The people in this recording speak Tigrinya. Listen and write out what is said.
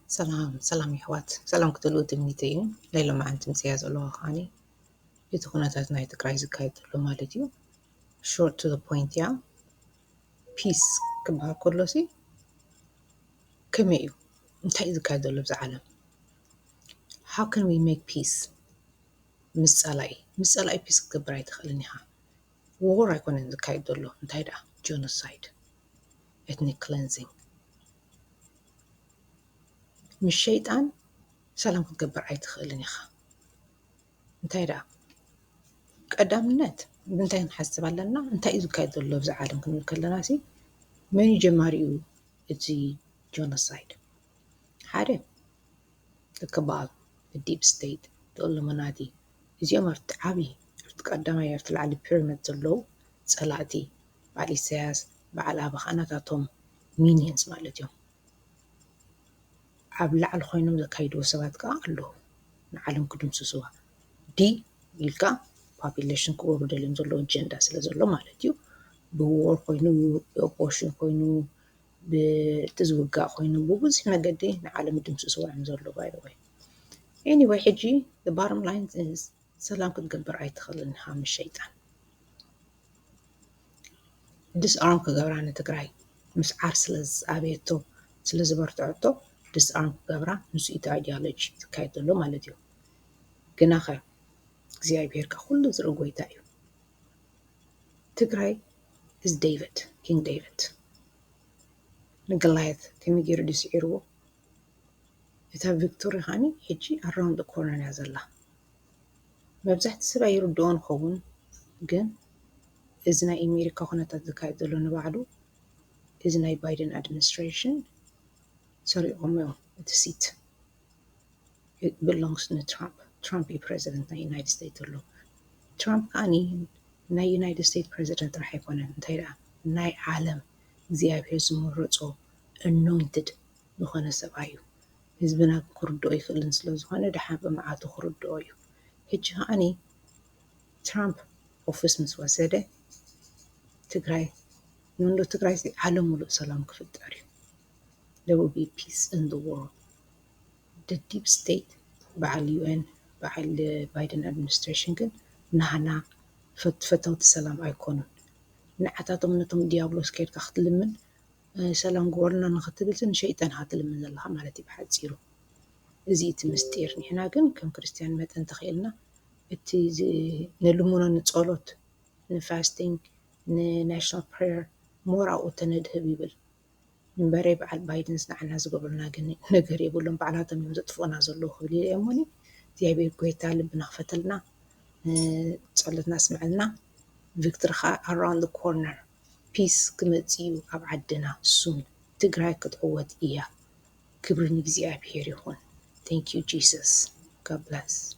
ሰላም ሰላም የሕዋት፣ ሰላም ክትብሉ ትምኒተይ እዩ። ናይ ሎማዓንቲ ምፅያ ዘለዋ ከዓኒ እቲ ኩነታት ናይ ትግራይ ዝካየድ ዘሎ ማለት እዩ። Short to the point እያ። ፒስ ክበሃል ከሎሲ ከመይ እዩ? እንታይ እዩ ዝካየድ ዘሎ ብዛ ዓለም? How can we make peace ምስ ፀላኢ? ምስ ፀላኢ ፒስ ክትገብር ኣይትኽእልን ኢኻ። ዎር ኣይኮነን ዝካየድ ዘሎ። እንታይ ደኣ? ጀኖሳይድ፣ ኤትኒክ ክለንዚንግ። ምስ ሸይጣን ሰላም ክትገብር ኣይትኽእልን ኢኻ። እንታይ ደኣ? ቀዳምነት ብምንታይ ክንሓስብ ኣለና? እንታይ እዩ ዝካየድ ዘሎ ኣብዚ ዓለም ክንብል ከለና ሲ መን እዩ ጀማሪኡ እቲ ጀኖሳይድ? ሓደ፣ the cabal፣ the deep state፣ the ኢሉሚናቲ። እዚኦም ኣብቲ ዓብዪ፣ ኣብቲ ቀዳማይ፣ ኣብቲ ላዕሊ ፒራሚድ ዘለዉ ጸላእቲ፣ በዓል ኢሳያስ፣ በዓል ኣበኻ ናታቶም ሚኒየንስ ማለት እዮም። ኣብ ላዕሊ ኮይኖም ዘካይድዎ ሰባት ከዓ ኣለዉ፣ ንዓለም ክድምስስዋ። ዲ ኢልካ ፖፑሌሽን ክገብሩ ደልዮም ዘለዉ ኣጀንዳ ስለ ዘሎ ማለት እዩ። ብዎር ኮይኑ፣ ብኦፖሽን ኮይኑ፣ ብቲ ዝውጋእ ኮይኑ፣ ብብዙሕ መገዲ ንዓለም ድምስስዋ እዮም ዘለዉ። By the way, anyway፣ ሕጂ the bottom line is ሰላም ክትገብር ኣይትኽእልን ኢኻ ምስ ሸይጣን። ዲስኣርም ክገብራ ንትግራይ ምስዓር ስለ ዝኣበየቶ፣ ስለ ዝበርትዐቶ፣ ዲስኣርም ክገብራ፣ ንሱ እቲ ኣይዲዮሎጂ ዝካየድ ዘሎ ማለት እዩ። ግናኸ እግዚኣብሄር ከ ኩሉ ዝርኢ ጎይታ እዩ። ትግራይ is David, King David። ንገላየት ከመይ ገይሩ ድዩ ስዒርዎ? እታ ቪክቶሪ ከዓኒ ሕጂ ኣራውንድ ኮርነር እያ ዘላ። መብዛሕቲ ሰብ ኣይርድኦን ይኸውን፣ ግን እዚ ናይ ኣሜሪካ ኩነታት ዝካየድ ዘሎ ንባዕሉ፣ እዚ ናይ ባይደን ኣድሚኒስትሬሽን ሰሪቖም እዮም እቲ ሲት። It belongs ንትራምፕ። ትራምፕ እዩ ፕሬዚደንት ናይ ዩናይትድ ስቴትስ ዘሎ። ትራምፕ ከዓኒ ናይ ዩናይትድ ስቴትስ ፕሬዚደንት ጥራሕ ኣይኮነን፣ እንታይ ደኣ ናይ ዓለም እግዚኣብሄር ዝመረጾ ኣኖይንትድ ዝኾነ ሰብኣይ እዩ። ህዝብና ክርድኦ ይኽእልን ስለ ዝኾነ ደሓን ብመዓቱ ክርድኦ እዩ። ሕጂ ከዓኒ ትራምፕ ኦፊስ ምስ ወሰደ ትግራይ፣ ንንዶ ትግራይ ሲ ዓለም ሙሉእ ሰላም ክፍጠር እዩ። There will be peace in the world። The deep state፣ በዓል ዩ ኤን፣ በዓል ባይደን ኣድሚኒስትሬሽን ግን ናህና ፈት-፣ ፈተውቲ ሰላም ኣይኮኑን። ንዓታቶም ነቶም ዲያብሎስ ከይድካ ክትልምን፣ እ፣ ሰላም ግበሩልና ንኽትብል ንሸይጣን ኢኻ ትልምን ዘለኻ ማለት እዩ ብሓፂሩ። እዚ እቲ ምስጢር። ንሕና ግን ከም ክርስትያን መጠን ተኽኢልና እቲ ዝ-፣ ንልምኖ፣ ንጸሎት፣ ንፋስቲንግ፣ ንናሽናል ፕሬየር ሞር ኣብኡ ተነድህብ ይብል። እምበረይ በዓል ባይደንስ ንዓና ዝገብሩልና ግን ነገር የብሎም፣ ባዕላቶም እዮም ዘጥፍኡና ዘለዉ ክብል ኢለ እየ እሞኒ። እግዚኣብሔር ጎይታ ልብና ክፈተልና፣ እ፣ ጸሎትና ስምዐልና። ቪክትሪ ኸዓ ኣራውንድ ኮርነር፣ ፒስ ክመጽእ እዩ ኣብ ዓድና ሱን። ትግራይ ክትዕወት እያ። ክብሪ ንእግዚኣብሔር ይኹን። Thank you Jesus። God bless።